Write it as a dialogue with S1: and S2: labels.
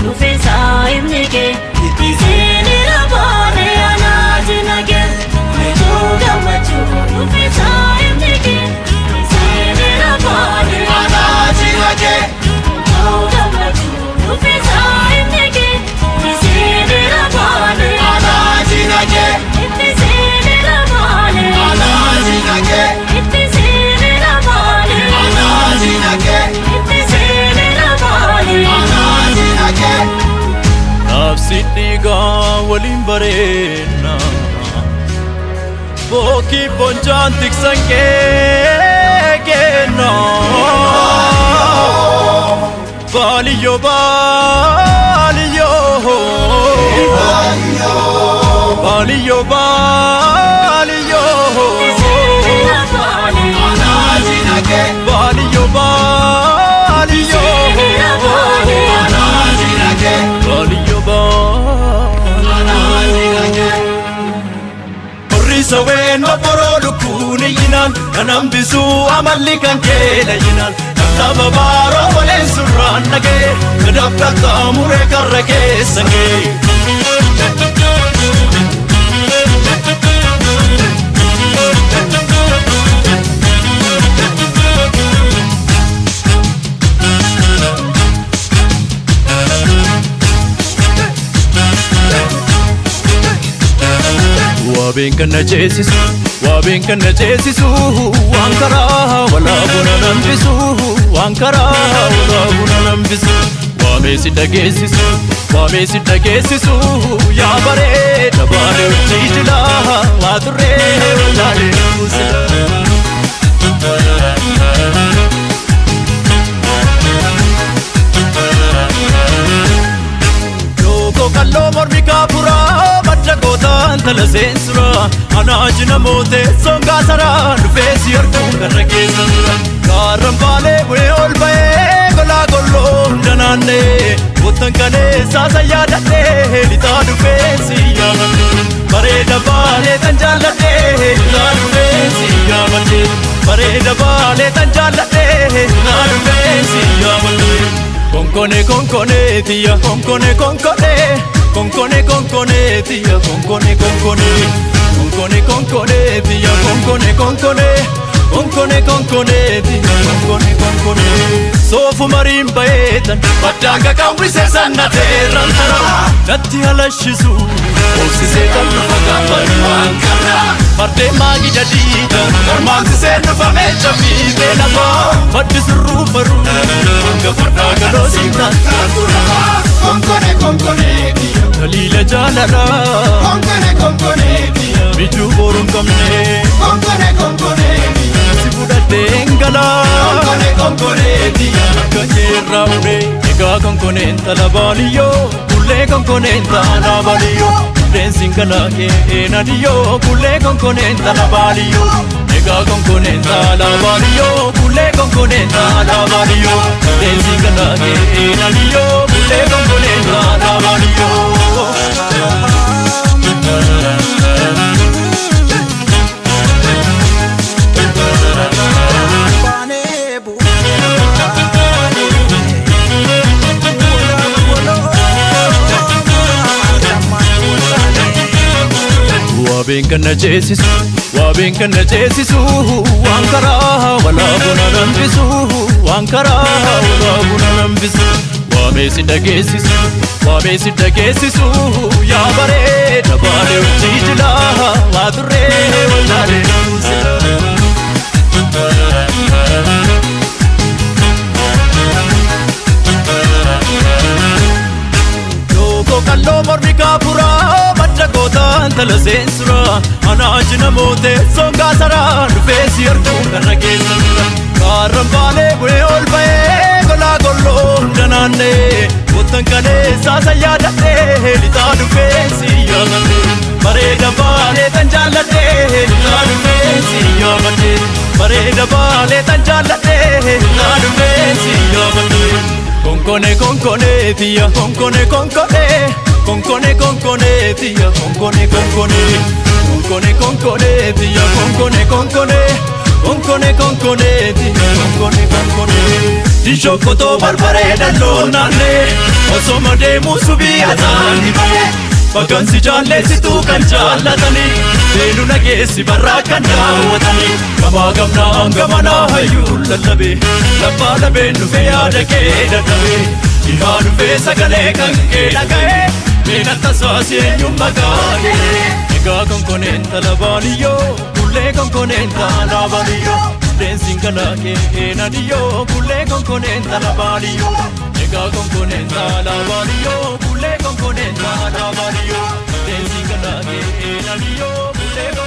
S1: Dhufeensa himni kee itti seenira baanee anaa jina kee. Michuu gammachuu dhufeensa himni kee itti seenira baanee
S2: Anaa jina kee.
S1: Michuu gammachuu dhufeensa himni kee itti seenira baanee
S2: Anaa jina kee.
S1: Itti seenira baanee
S2: Anaa jina kee.
S1: Itti seenira baanee
S2: Anaa jina kee.
S1: Itti seenira baanee
S2: Anaa jina kee.
S3: Nafsi dhiigaa waliin bareenna. Bookii boncaan tiksan kee kenna. Baaliyyoo baaliyyoo. Baaliyyoo baaliyyoo.
S1: Seenira baanee
S2: Anaa jina kee.
S3: Baaliyyoo baaliyyoo.
S2: Anaa jina kee.
S3: Baaliyyoo baaliyyoo.
S2: Anaa jina kee.
S3: Horriisa ween obboroo lukkuun iyyinaan kan hambisuu amalli kan kee layyinaan Lafa baaroo waleen surraan dhagee gadaaf qaxxaamuree karra keessan gee. Waabeen kan na ceesisu, waabeen kan na ceesisu, waan karaa walaabuu na nambisu, waan karaa walaabuu na nambisu. Waamee si dhageessisu, waamee si dhageessisu, yaa bareeda baaree hojii jilaa, waa turree wallaalee kuusila. Lookoo qalloo mormi kaafuraa madda gootaan tala seensuraa anaa jina mootee songaa saraa dhufee si arguun karra keessa tura. Gaarran baalee bu'ee ol ba'ee golaa golloo hunda naannee boottan kalee saasan yaadadhee lixaa dhufee si yaamadhe. Bareeda baalee tan jaalladhee lixaa dhufee si yaamadhe. Bareeda baalee tan jaalladhee lixaa dhufee si yaamadhe. Konkone konkone tiya konkone konkone konkone konkone tiya konkone konkone konkone konkone tiya konkone konkone konkone konkone tiya konkone konkone soofu mariin bayeetan baddaanga qawwise sannateerran tara natti halashisu obsisee kan dhufa gaafani waan kana fardeen maagi jadiida mormaansisee dhufa meecha fiixee lafaa maddi sirruu baruu hanga fardaa galoo siintaan
S2: Konkone konkone kiyya.
S3: Taliila jaalalaa
S2: Konkone konkone kiyya.
S3: Mijuu boruu hin qabne
S2: Konkone konkone kiyya.
S3: Si fudhadheen galaa
S2: Konkone konkone kiyya.
S3: Akka jeerraa uree egaa konkoneen tala baaliyyoo kullee konkoneen tala baaliyyoo kulleensin galaa kee nadiyyoo kullee konkoneen tala baaliyyoo egaa konkoneen tala baaliyyoo kullee konkoneen tala baaliyyoo kulleensin galaa kee nadiyyoo kullee konkoneen tala baaliyyoo. Waabeen kan na ceesisu, waabeen kan na ceesisu, waan karaa walaabuu na nambisu, waan karaa walaabuu na nambisu. Waamee si dhageessisu, waamee si dhageessisu, yaa bareeda baalee hojii jilaa, waa turree wallaalee kuusila. Lookoo qalloo mormi kaafuraa madda gootaan tala seensuraa anaa jina mootee songaa saraa dhufee si arguun karra keessa tura. Gaarran baalee bu'ee ol ba'ee golaa golloo hunda naannee boottan kalee saasan yaadadhee lixaa dhufee si yaamadhe. Bareeda baalee tan jaalladhee lixaa dhufee si yaamadhe. Bareeda baalee tan jaalladhee lixaa dhufee si yaamadhe. Konkone konkone tiya konkone konkone konkone konkone tiya konkone konkone konkone konkone tiya konkone konkone konkone konkone tiya konkone konkone. Dishokkotoo barbaree dhalloon naannee osoma deemuu subii ataani malee bakkansi jaalleessituu kan jaallatanii beenu nageessi barraa kan daawwatanii gamaa gamnaan gamanaa hayyuu lallabe labbaa labeen dhufee yaada kee dadhabe dhihaa dhufee sagalee kan kee dhaga'ee beena tasaasi eenyuun maqaa kee. Egaa konkoneen talabaaniyyoo kullee konkoneen talabaaniyyoo deensiin kalaqee eenadiyyoo kullee konkoneen talabaaniyyoo. Egaa konkoneen talabaaniyyoo kullee konkoneen talabaaniyyoo deensiin kalaqee eenadiyyoo kullee.